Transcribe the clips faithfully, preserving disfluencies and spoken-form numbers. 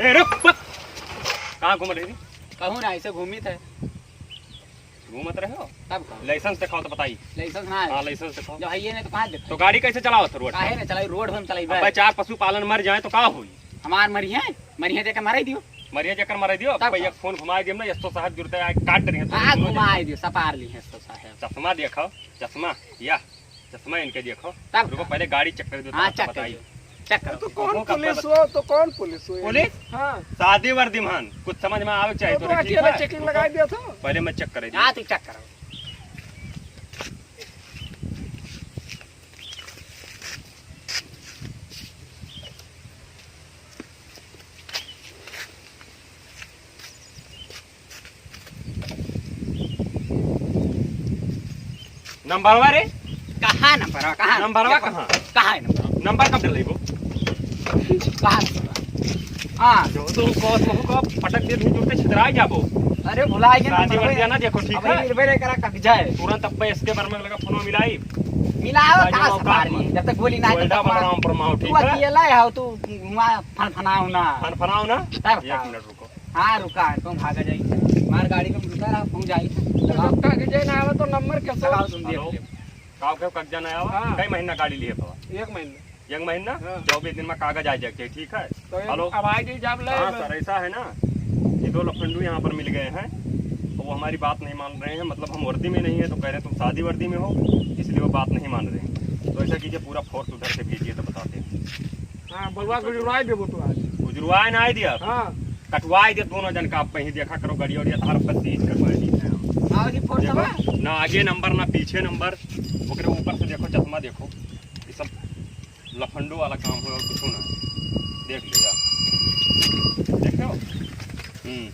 ए, रुक, रुक। कहाँ घूम रही थी? कहूँ ना, ऐसे घूमी थे। घूमत रहे हो? तब का? लाइसेंस दिखाओ तो बताई। लाइसेंस ना है। हाँ, लाइसेंस दिखाओ। जब है ये नहीं तो कहाँ दिखाई? तो गाड़ी कैसे चलाओ थे रोड पर? काहे ना चलाई, रोड हम चलाई अबे बे। चार पशुपालन मर जाए तो का होई? हमार मरी है, मरी है जेकर मराई दियो। मरिया जेकर मराई दियो, तब भैया का? फोन घुमाए दियो ना, एसओ साहब जुरते आए काट डरी है, हाँ, दोनों जने। घुमाए दियो, सपार ली है एसओ साहब। चश्मा देखो, चश्मा, या, चश्मा इनके देखो। तब रुको, का? पहले गाड़ी चेक कर दो, हाँ, तब चेक कर बताइए। दो, चेक करो। तो कौन ओहो, का पुलिस पता। हो, तो कौन पुलिस हो? पुलिस? हाँ। शादी वर्दी मान, कुछ समझ में आवे चाहिए तो तो, तो ठीक अकेले है। चेकिंग लगाई दिया था। पहले मैं चेक करे हाँ, दियो। तू चेक करो। नंबरवा रे? कहाँ नंबरवा? कहाँ? नंबरवा कहाँ? कहाँ है नंबरवा? नंबर कब डलेबो? कहाँ नंबरवा? हाँ। जो तू कहो, तू कहो, पटक दे, तू जुरते छितराई जाबो। अरे भुला गया शादी नंबरवा। वर्दी ना देखो, ठीक अब है? ये मेरे करा कब्जा है। तुरंत अब इसके बारे में लगा फोन मिलाई। मिलाओ बाजू का में सवार औकात नहीं, में। जब तक गोली ना आई, तब गोल्डा तक वहाँ बलरामपुर में आओ, तू ठीक है? अकेला है, तू वहाँ फनफनाओ ना। फनफनाओ ना? तब एक का? मिनट रुको। हाँ, रुका है, तुम भागा जाइए। मार गाड़ी में रुका रहा, पहुँच जाइए। तो जब तक जे ना आवे तो नंबर कैसे लगाओ तुम देख हेलो। लेओ। का के कब्जा ना आवा? हाँ। कई महीना गाड़ी लिए बाबा? एक महीना। एक महीना? हाँ। चौबीस दिन में कागज आ जाए, ठीक है? तो एक हेलो। अब आ जाइए, जब ले हाँ ले। सर, ऐसा है ना कि दो लफंडू यहाँ पर मिल गए हैं, तो वो हमारी बात नहीं मान रहे हैं। मतलब हम वर्दी में नहीं है तो कह रहे हैं तुम शादी वर्दी में हो, इसलिए वो बात नहीं मान रहे हैं। तो ऐसा कीजिए, पूरा फोर्स उधर से भेजिए तो बताते हैं। हाँ, बलुआ गुजरवाई देबो तो आज। गुजरवाई ना आई दिया। हाँ। कटवाई दे दोनों जन का, आप कहीं देखा करो, गाड़ी और ये धार पर सीज करवाई दी है हम। और ये फोर्स देखो, हवा? ना आगे नंबर, ना पीछे नंबर, ओकरे ऊपर से देखो, चश्मा देखो, ये सब लफंडो वाला काम हो और कुछ ना। देख लिया, देख लो। हम्म।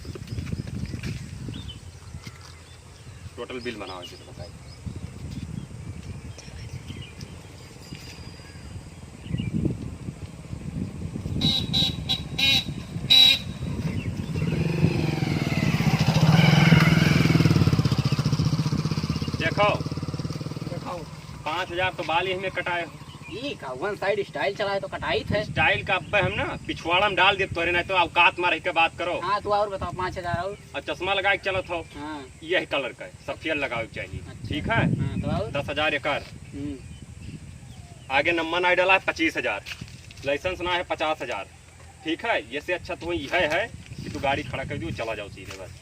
टोटल बिल बनाओ जी, तो बताइए। देखो, देखो। पाँच हजार तो बाल ही में कटाए हो। ई का वन साइड स्टाइल चलाए तो कटाई थे। स्टाइल का अब्बे हम ना पिछवाड़ा में डाल देत तोरे, नहीं तो औकात में रह के बात करो। हाँ, तो और बताओ, पाँच हजार और? और चश्मा लगा के चलत हो। हाँ। यही कलर का है, सफेद लगावे के चाहिए। अच्छा। ठीक है? हाँ, तो और? दस हजार एकर। हम्म। आगे नंबर ना डाला है, पच्चीस हजार। लाइसेंस ना है, पचास हजार। ठीक है? ये से अच्छा तो यह है कि तू गाड़ी खड़ा कर दियो, चला जाओ सीधे बस।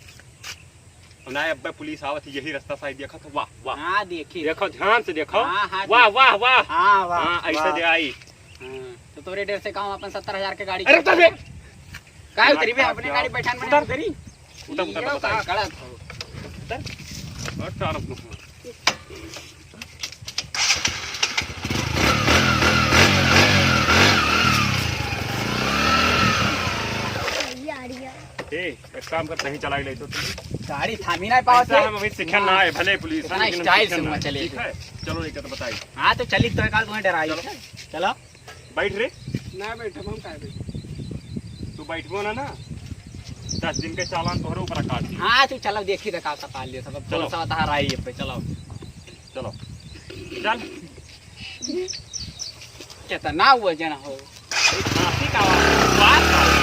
ना अब्बे पुलिस आवत है, यही रास्ता साइड देखा था। वाह, वाह। हाँ, देखी। देखो, ध्यान से देखो। हाँ, हाँ, वाह, देख। वाह, वाह। हाँ, वाह, हाँ, ऐसे वाह। दे आई। हाँ, तो तोरे डर से काम अपन सत्तर हजार के गाड़ी अरे, चला। तबे। का उतरी बे, अपने गाड़ी बैठान में उतर। उतरी। उतर, उतर, ये उतर। का कड़ा था। उतर। और चार अपने। ये आ रही है। ए, एक काम कर, तहीं चला के ले तो तू। गाड़ी थामी ना पावत ऐसा है। हम अभी सीखन ना है, भले पुलिस है, इतना लेकिन हम स्टाइल सीखन से ना हुआ है। चले। ठीक है, चलो लेकर तो बताइए। हाँ, तो चली तो एक आध तुम्हें डराई। चलो। चलो। बैठ रे। ना बैठे, हम काहे बैठे? तू बैठबो ना, ना, दस दिन के चालान तोहरे ऊपर काट दिए। हाँ, तू चलो, देखी तो का सताल लियो सब। चलो। थोड़ा सा तहार आई पे, चलो। चलो। चल। कितना वजन हो? अरे, खांसी का आवाज, बात का।